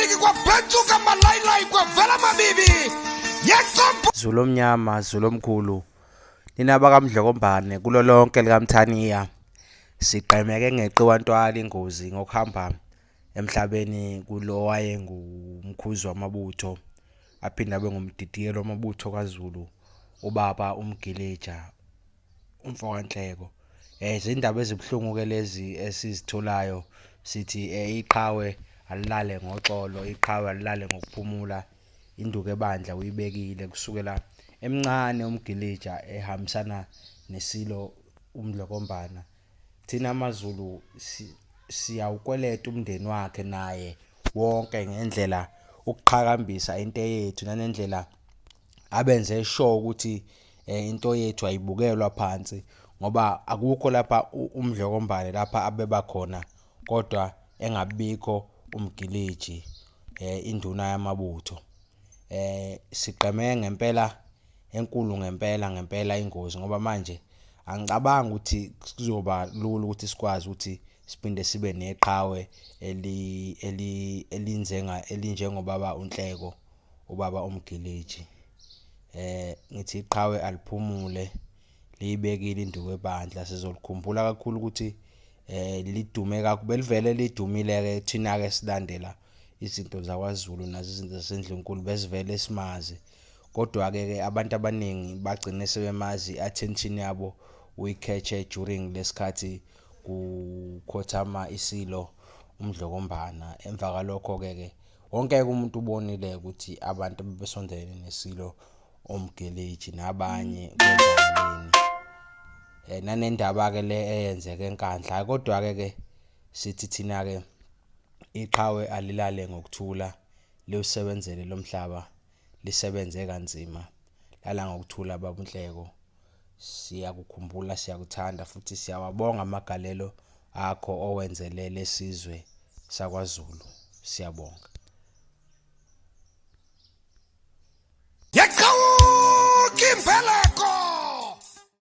Kwapiliki kwabhentshuka malayilayi kwavela amabibi yekompo. Zulu omnyama, Zulu omkhulu, nina bakaMdlokombane kulo lonke likaMthaniya, sigqemeke ngeqiwa ntwala ingozi ngokuhamba emhlabeni kulo owayengumkhuzi wamabutho aphinde abe ngumdidiyeli wamabutho kaZulu, ubaba uMgilija. Umfoka Nhleko. Izindaba ezibuhlungu ke lezi esizitholayo sithi iqhawe alilale ngoxolo, iqhawe alilale ngokuphumula. Induku ebandla uyibekile kusukela emncane uMgilija ehambisana neSilo uMdlokombana. Thina maZulu siyawukweleta umndeni wakhe naye wonke ngendlela ukuqhakambisa into eyethu nanendlela abenze sure ukuthi into yethu ayibukelwa phansi ngoba akukho lapha uMdlokombane lapha abeba khona kodwa engabikho uMgiliji induna yamabutho. Sigqeme ngempela enkulu ngempela ngempela ingozi ngoba manje angicabangi ukuthi kuzoba lula ukuthi sikwazi ukuthi siphinde sibe neqhawe eli elinzenga elinjengobaba uNhleko. Ubaba uMgiliji. Ngithi iqhawe aliphumule liyibekile induku ebandla sizolikhumbula kakhulu ukuthi lidume kakhulu belivele lidumile-ke thina-ke silandela izinto zakwaZulu nazo izinto zasendlunkulu besivele simazi. Kodwa-ke ke abantu abaningi bagcine sebemazi i-attention yabo uyi-catch-e during lesikhathi kukhothama iSilo uMdlokombana. Emva kwalokho-ke ke wonke umuntu ubonile ukuthi abantu bebesondelene neSilo oMgeleji nabanye kwenzakaleni. Nanendaba-ke le eyenzeka eNkandla. Hhayi kodwa-ke ke sithi thina-ke iqhawe alilale ngokuthula liwusebenzele lo mhlaba lisebenze kanzima. Lala ngokuthula baba uNhleko. Siyakukhumbula, siyakuthanda futhi siyawabonga amagalelo akho owenzele lesizwe sakwaZulu. Siyabonga. Yaqhawuka impela.